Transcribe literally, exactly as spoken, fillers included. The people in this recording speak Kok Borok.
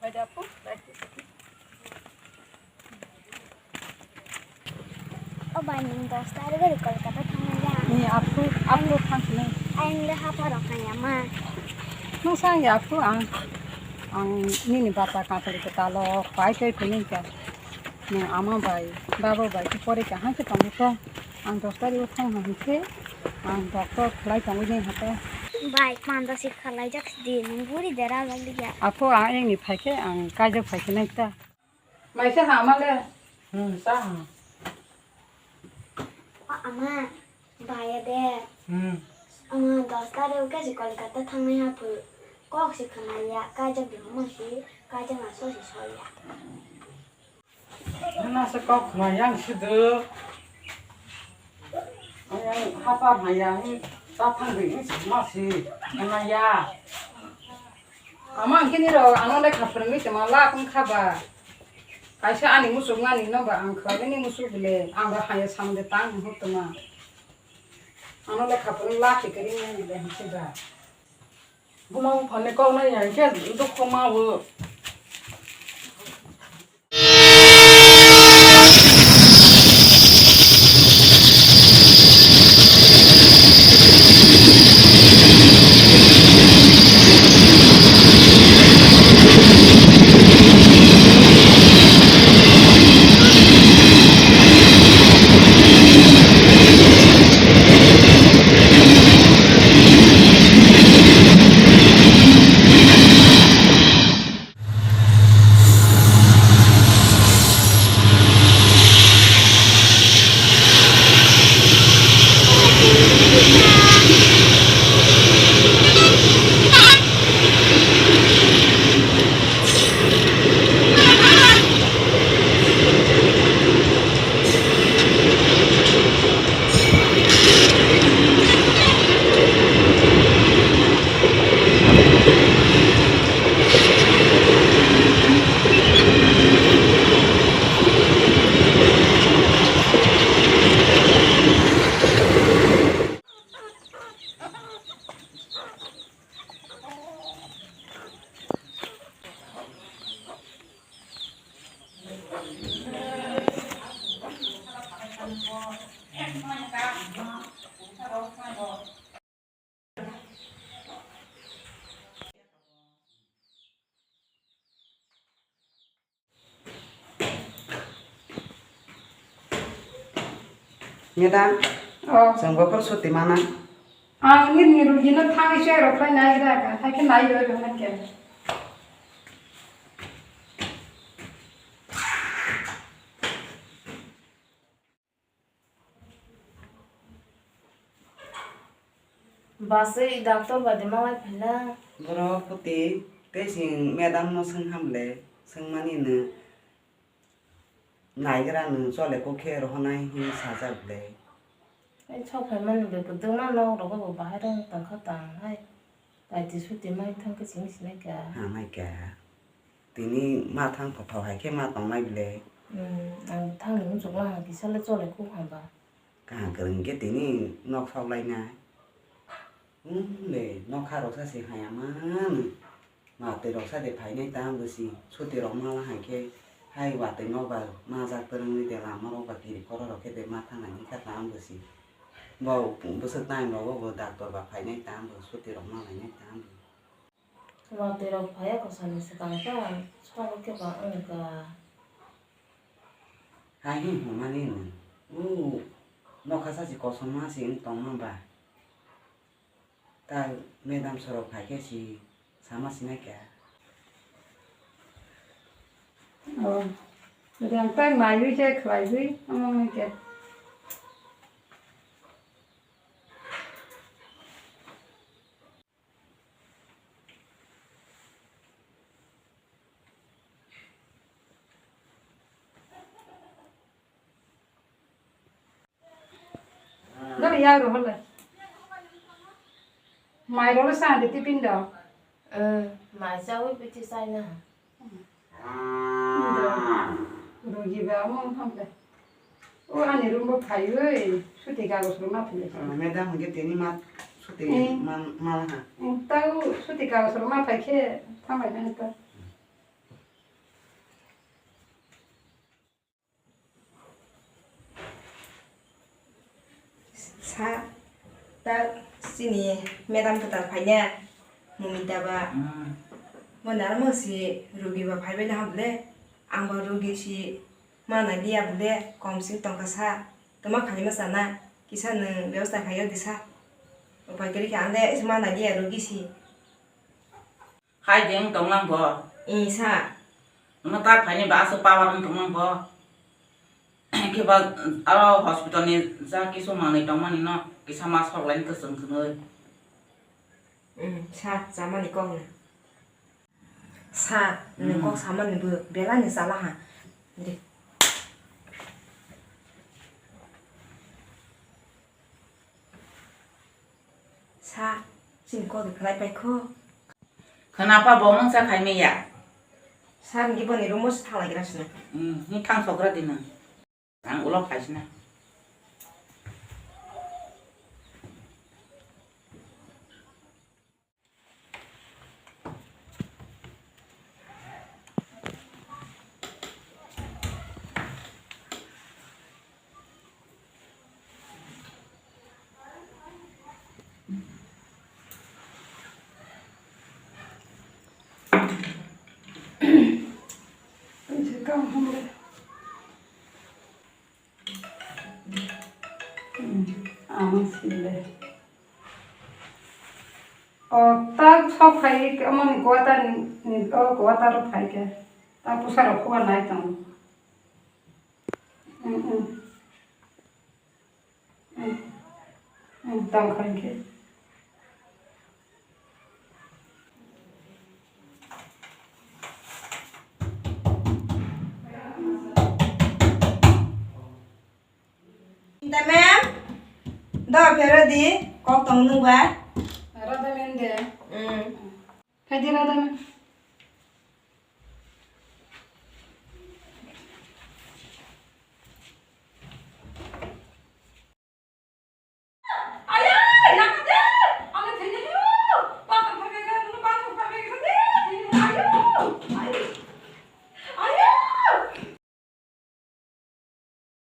O bai, nwng dos tarigori Kolkata thangnai ya? Ni aphu, aphu thangsinai. Ayang le hapha rok kanya ma. Nwng sang ya aphu ang, ang nini bata kathori kwtalo pai kai phunui ka. Nwng ama bai, baba bai khe pore kaham khe tongwi kho. Ang dos tarigw thang hwn khe, ang doctor khlai tongwi nai hata. Bai, panda si khlaijak di, nwng buri dera jak di ya. Aphu ang ayangni phai khe, ang kaijak phai khe nai ta. Mai se ha ama le. Hmm, sa ha. O ama, baya de. Hmm. Ama dos tarigw khe si Kolkata thangnai ha phu. Kok si khna ya, kaijak di hwnma si, kaijak na so si so ya. Hwnma se kok khna yang si de. Ayang hapar ha ya, hi ta thang di, hi ma si, hwnma ya. Ama ang khe nirok ano lekha phwrwngwi tongma lak wngkha ba. Kaisa ani muchuk nani hwnba ang khlai bini muchuk bile ang bo haya samung de tang hwn tongma. Ano lekha phwrwng lak khe kering nani de hwn se ba. Buma buphani kok nai ya khe dukhu ma bo. Madam, oh, chwng bophor suti mana? Ang nini rugino thangwi se rok lai nai gra ka, hai khe nai roi rok nai khe. Baswi doctor bai de malai phaina. Borok kwtwi tei chwng madam no swng ham le, swngmani no naigra no chole kok khe rohonai hinwi sajak le. Ai, sok phaimani bai kwdwkma nok rogo bo bahai rok tongkha tang hai. Kaiti suti mai thang khe sini sinai kha. Ha, nai kha. Tini ma thang photo hai khe ma tongnai bile. Hmm, ang thangni muchukma ha kisa le chole khu hamba. Kaham kwrwng khe tini nok sok lainai. Hmm, le nokha rok sa se haya mani. Watwi rok sa de phainai ta bwsi, suti rok ma la hai khe, hai watwi nok ba majak twrwngwi de lama rok ba kiri koro rok khe de ma thangnai wngkha ta bwsi. Bo bwswk time rogo bo doctor ba phainai ta bo, suti rok ma lainai ta bo. Watwi rok phaiya kwchani swkang ta, sabo khe ba wngkha. Hai hwn hwnmani nwng, o nokha sa se kosom ma se wng tongma ba. Ta madam sorok phai khe si sama sinai kha. Oh, rang tai mai wi khe khlai wi, omo wngkhe. Dori ya ro hole. Mai ro le sa de tiffin do. Eh, mai chawi piti sai na. Rugi ba mo hamle. O ani room bo phai oi, suti kagos ro ma phai. Madam hwnkhe tini ma suti ma ma ha. Tau suti kagos ro ma phai khe thambai na ta. Sa, ta chini madam kwtal phaina, Mumita ba. Hmm. Bo narwkma si rugi ba phaibai na hamle. Ang ba rugi si ma nai liya bole, kom sing tongkha sa. Toma khaima sana, kisa nwng bebosta khaio di sa. Upai kwrwi khe ang de ma nai liya rugi si. Hai de wng tonglang bo. Ih, sa. Nwng tak phaini ba aswk power wng tonglang bo. Khe ba aro hospital ni ja kisu manwi tongmani no kisa ma sok laini kwchwng kwnwi. Ih, sa, chamani kok no. Sa, nwng Hmm. kok samani bo belai ni chala ha. Di. Sa, chini kok de khlai pai kho. Khna pa bo mungsa khai me ya. Sa, ngi boni room o se thang lai gra sina. Hmm, ni thang sok gra di nwng. Ang ulo khai sina. Ama sile. O, ta sok phai ke, omo ni quarter ni, o quarter o phai ke. Ta pusa rok kuwa nai tong. Mm, mm. Mm. Mm, tang khai ke. Ma'am, do phero di, kok tong nung ba? Rada men de. Mm. Khai di rada men.